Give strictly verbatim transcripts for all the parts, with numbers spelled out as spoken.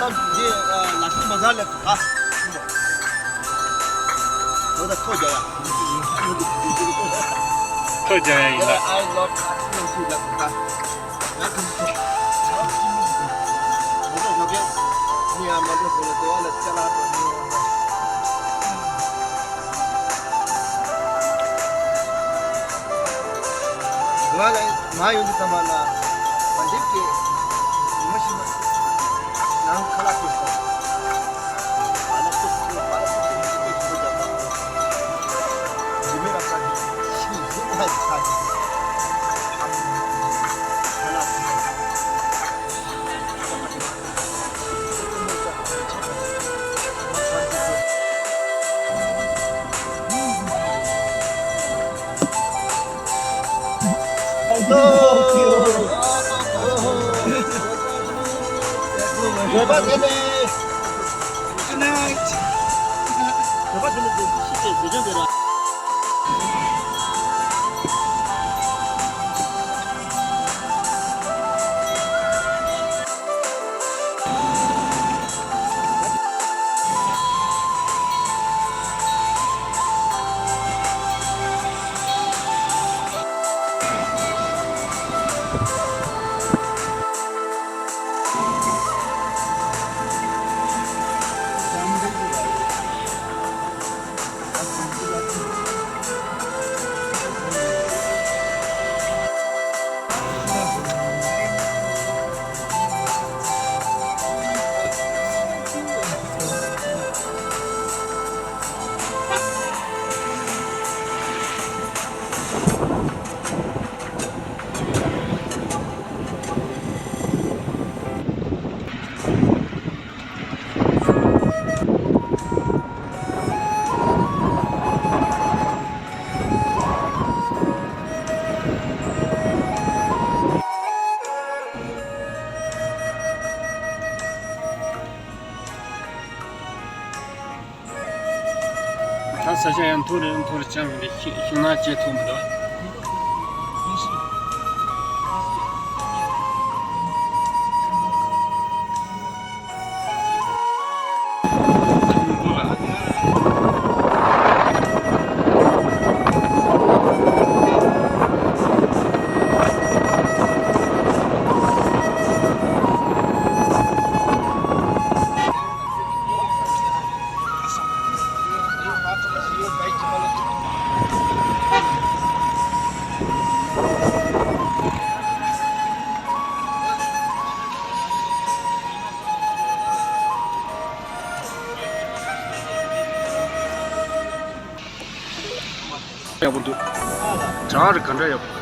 འདི་ལ་སི་མ་ཟ་ལེ་ད། ཁོ་ད་ཐོ་རྒྱག་ཡ། ཐོ་རྒྱག་ཡ་ཡིན་ད། I love Kathmandu ལ་ད། ང་ཁམས་ཁོ། ང་ཚོ་ང་ཚོ་ངའི་ཨ་མ་ཚོ་ཁོ་ལ་དེ་བ་ལ་ཅ་ལག་དང་ཉོ་བ། ང་ལ་མ་ཡོང་དུས་ཙམ་པ་ལ་མ་འདེབས་ཀྱི་མ་ཤི་མ་ནང་ཁ་ལག་ཁུར་སོང་། ཨ་ལ་ཁུར་ཁུར་པ་ལ་ཁུར་ཁུར་ཁུར་ཁུར་ཁུར་ཁུར་ཁུར་ཁུར། ཇི་མི་ར་ས་ཁུར་ཤི་ཤི་ཁ་ཁུར་ཁ་ཁུར། ཁ་ལག་ཁུར། Good night. ད་ས་ཆ་ཡང་མཐོ་རུ་མཐོ་རུ་བཅར་བ་རེད། ཤིང་ཤིང་ནགས་བཅད་ཐུབ་མི་འདུག་ཡག་པོ་འདུག་བྲག་རི་ག་འདྲ་ཡག་པོ།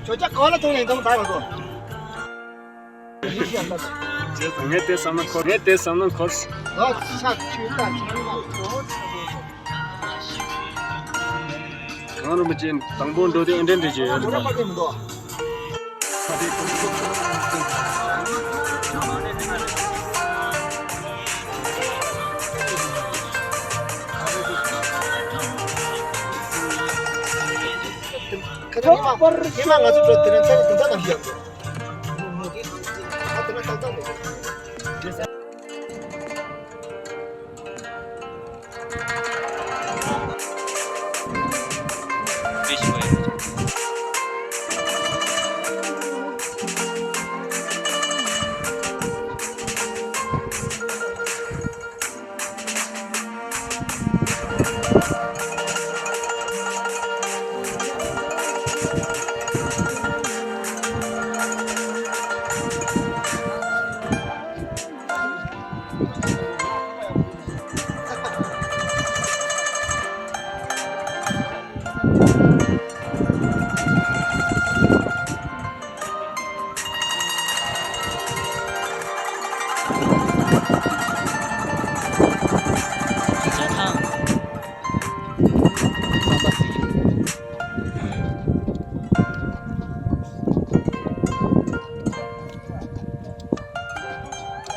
ཅོ་ཅག་ག་ལ་ཐོན་ནས་འདུག་ད་ར་ཚོ། ངས་དེ་བསམ་ན་འཁོར། ངས་དེ་བསམ་ན་འཁོར། ལོ་ཆ་ཆུ་ད་ཆུ་ལ་ལོ་ཆ་ལོ། གངས་རིན་པོ་ཆེ་དང་པོ་འགྲོ་དུས་ཨེ་འདྲ་འདྲ་ཅིག་ཡོད་རེད་པ། ཁ་ཐོག་པར་ཉི་མ་ང་ཚོ་འགྲོ་དེ་རིང་ཚན་རིག་དེ་ཚ་ནམ་ཞིག་ཡག་འགྲོ། ང་དེ་ན་ཏག་ཏག་མེད།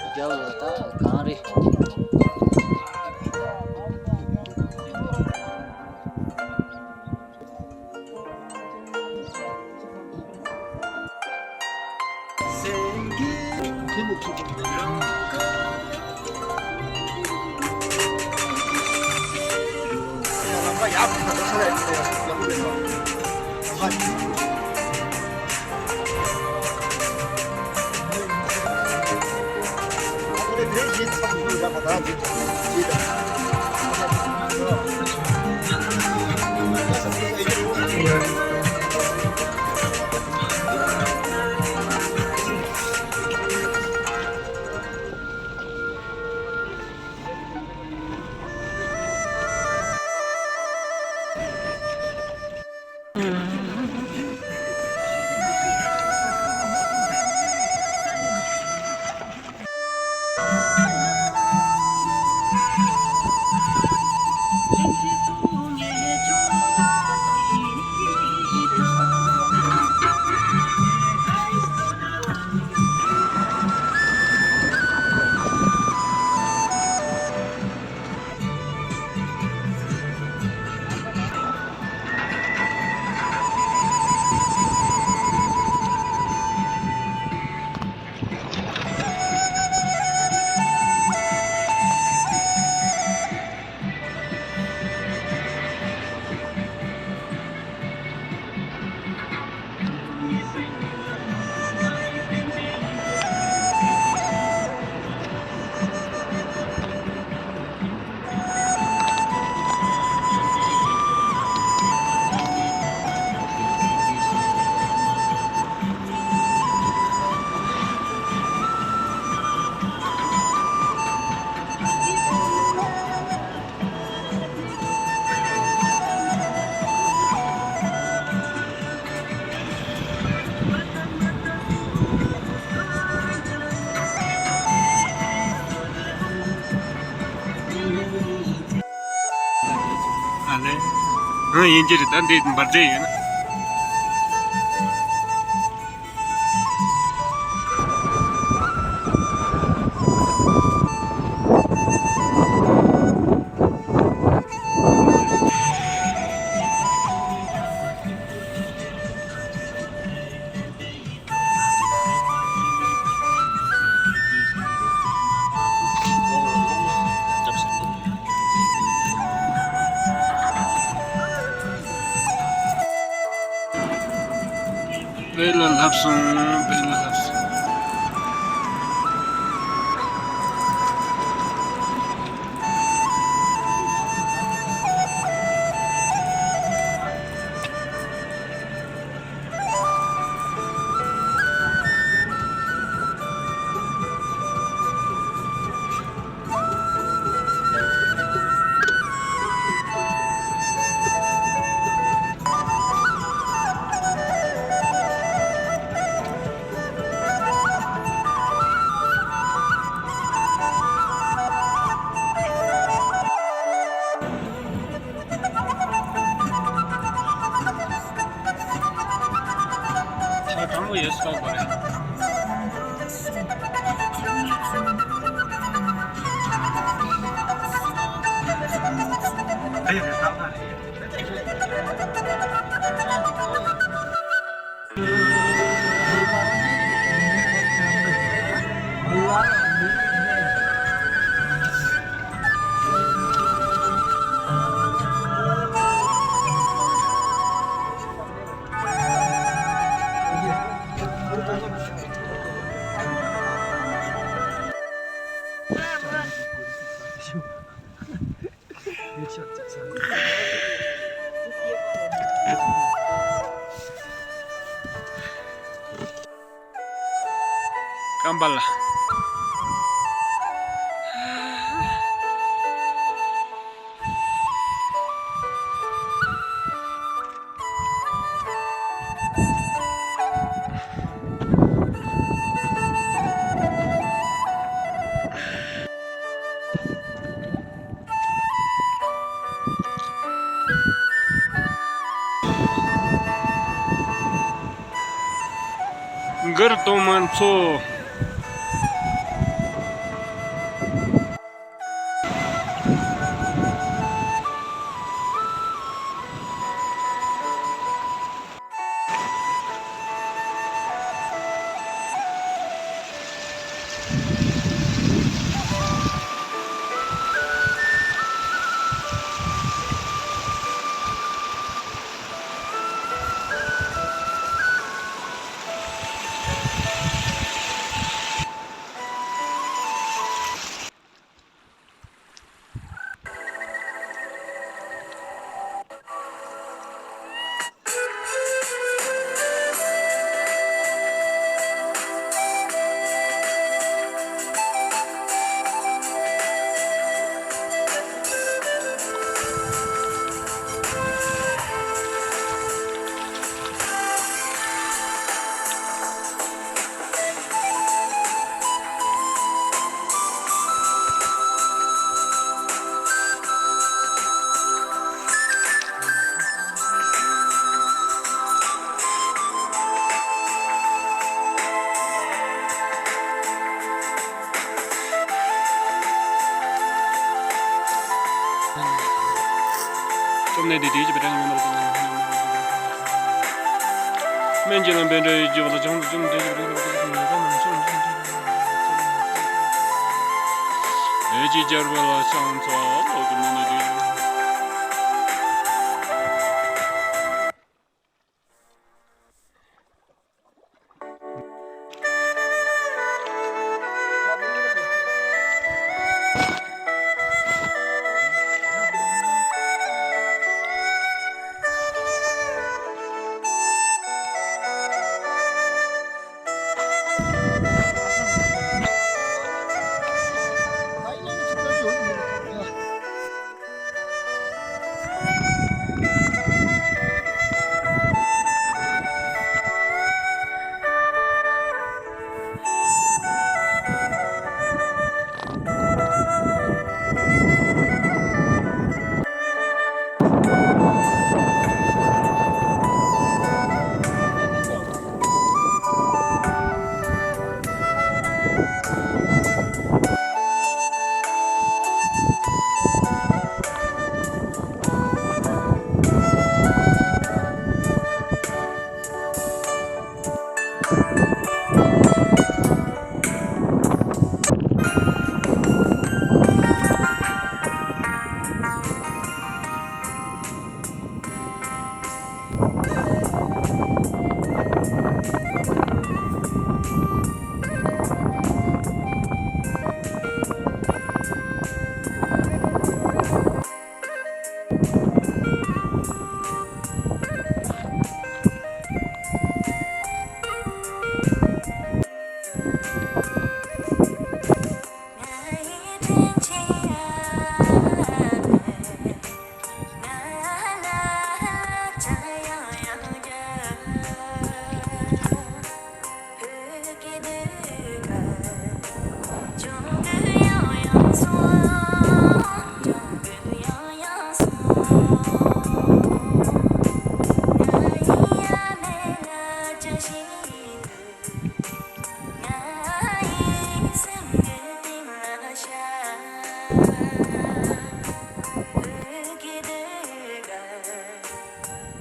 རྒྱབ་ལ་ད་གངས་རི། ཨ་ལེ། ཨ་ཡིན་གྱི་རེད། ད་འདི་འབར་རྫས་ཡོད་ན། དཔེ་ལ་ལྷག་སོང་། དཔེ་ལ་ལྷག་སོང་། ཨོ་ཡེ་སི་ཀོང་པོ་རེད། ཀམ་པ་ལ། མགུར་གཏོང་མི་ཚོ། སྟོབས་ནས་དེ་དུས་ཀྱི་བེ་ཏྲ་ཡོང་ནོར་དུ་སྨན་གྱི་ལམ་པའི་འདྲ་ཡི་རྒྱུ་བ་ལ་བྱང་དུ་བཅོམ་དེ་ཀྱི་བེ་ཏྲ་ཡོང་ནོར་དུ་ཉེས་པ་མང་ཤོས་ཨེ་ཅི་སྦྱར་བ་ལ་ཤང་ཚ་ལོ་དུ་ནོ་ནས་དུས།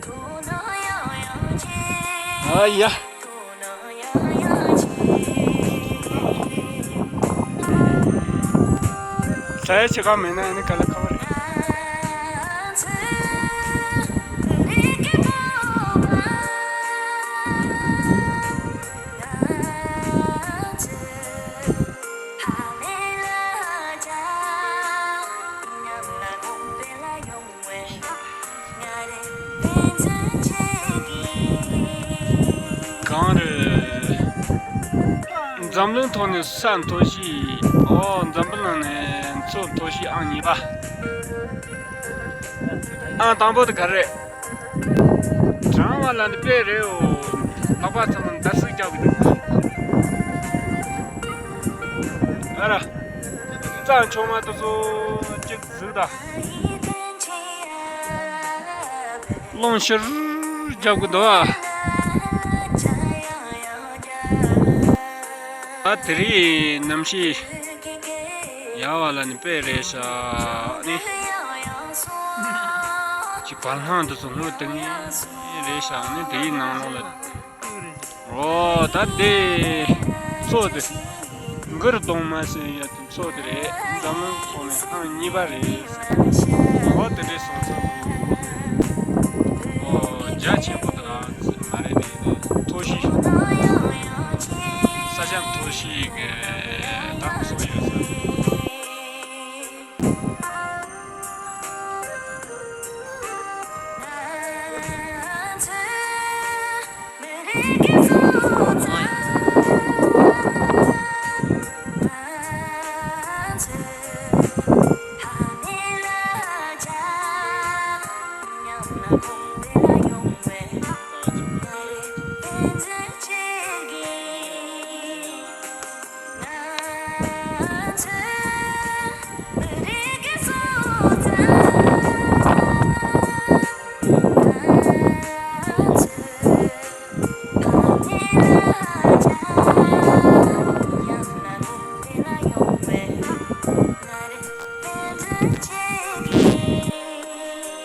ཨ་ཡ། ས་ཡ་ཆེ་ག་མེད་ན་ཨ་ནི་ག་ལ་ཁ་བ་རེད། གང་རེད། འཛམ་གླིང་ཐོག་ནས་ས་མཐོ་ཤོས། ཨོ། འཛམ་བུ་གླིང་ནས་མཚོ་མཐོ་ཤོས་ཨང་གཉིས་པ། ཨང་དང་པོ་དེ་ག་རེད། གྲང་བ་ལ་ནི་དཔེ་རེད་འོ། ལག་པ་ཚང་མ་འདར་སིག་རྒྱག་གི་འདུག་ཨ་ར། རྩྭ་མཆོག་མ་དེ་ཚོ་གཅིག་གཟིགས་དང་། རླུང་ཤུར་རྒྱག་གི་འདུག་ཨ། ཨ། དེ་རིང་གནམ་གཤིས་ཡག་པ་ལ་ནི་དཔེ་རེད་ཤག་ནི། ཅིག་བར་སྣང་དེ་ཚོ་སྔོ་ཏིང་ངེ་རེད་ཤག་ནི། དེའི་ནང་ལོགས་ལ། ཨོ། ད་དེ་མཚོ་དེ་གུར་གདོང་མ་ཟེར་ཡ་དེ་མཚོ་དེ་རེད། འཛམ་གླིང་ཐོག་ནས་ཨང་གཉིས་པ་རེད། ཨོ། དེ་འདྲས་སོང་ཙང་། ཨོ། རྒྱ་ཆེན་པོ་དེ་རང་མ་རེད་དེ། མཐོ་ཤོས། ས་ཆ་མཐོ་ཤོས་གི་ད་མཚོ་ཡོད་ས། ཝ།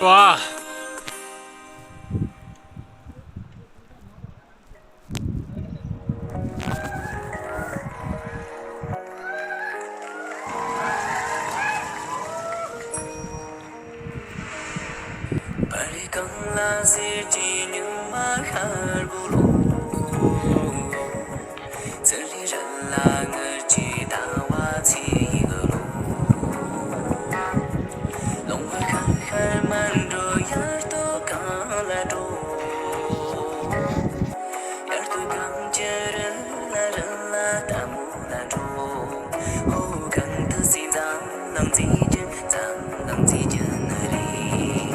པར་རིས་གང་ལ་ཟེར་གྱི་ཉི་མ་ཤར་གོ་ལོ། ཚེ་རིང་རི་ལ་ངར་གྱི་ཟླ་བ་ཚེས་གི་ལོ། ལོང་བ་ཤར་ཤར་མ་འགྲོ་ཡར་ལྟོ་གང་ལ་འགྲོ། ཡར་ལྟོ་གང་གྱི་རི་ལ་རི་ལ་ལྟ་མོ་ལ་འགྲོ། ཧོ་གང་དུ་སྲིད་འཛམ་གླིང་མཛེས་རྒྱུ། འཛམ་གླིང་མཛེས་རྒྱུ་ནི་རེད།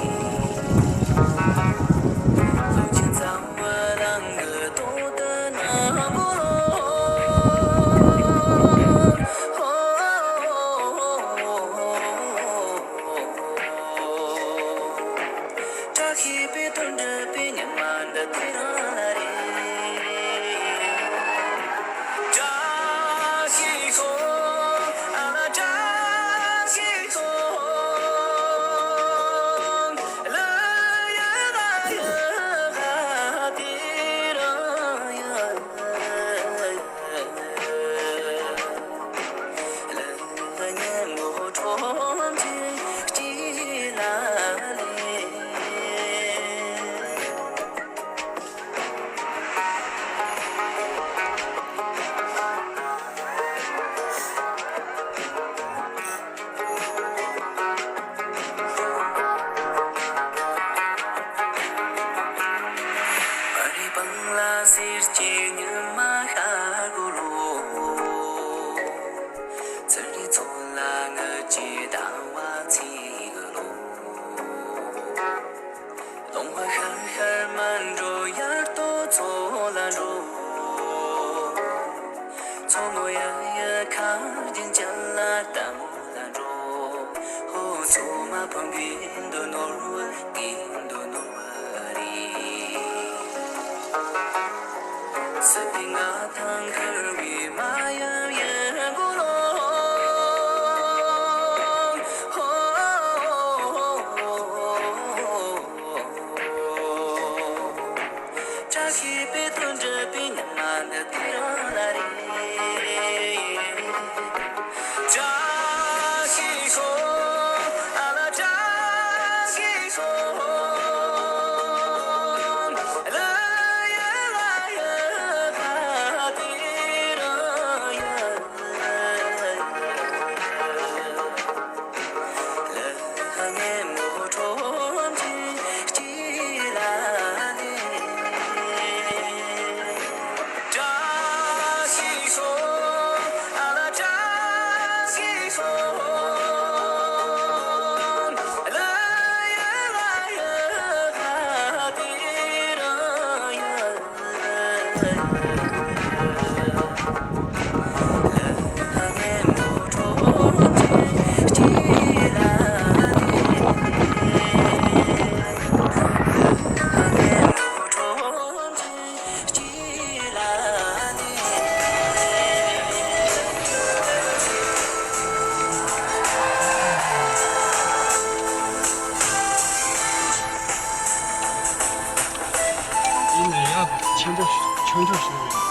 ལོ་ཆེན་ཚང་བ་རང་གི་དོ་དུ་ན་གོ་ལོ། བཀྲ་ཤིས་པའི་དོན་འགྲུབ་པའི་ཉི་མ་འདི་དེ་རང་ལ་རེད། ཚེ་རིང་མཚོ་ལ་ངར་གྱི་ཟླ་བ་ཚེས་གི་ལོ། ལོང་བ་ཤར་ཤར་མ་འགྲོ་ཡར་ལྟོ་མཚོ་ལ་འགྲོ། མཚོ་མོ་ཡ་ཡ་ཁ་རྒྱུན་ཅན་ལ་ལྟ་མོ་ལ་འགྲོ། ཧོ་མཚོ་མ་ཕམ་གི་འདོད་ནོར་བུ། ཡིན་ན་ཡང་ཆེན་པོ་ཆུང་ཆུང་ཞིག་རེད།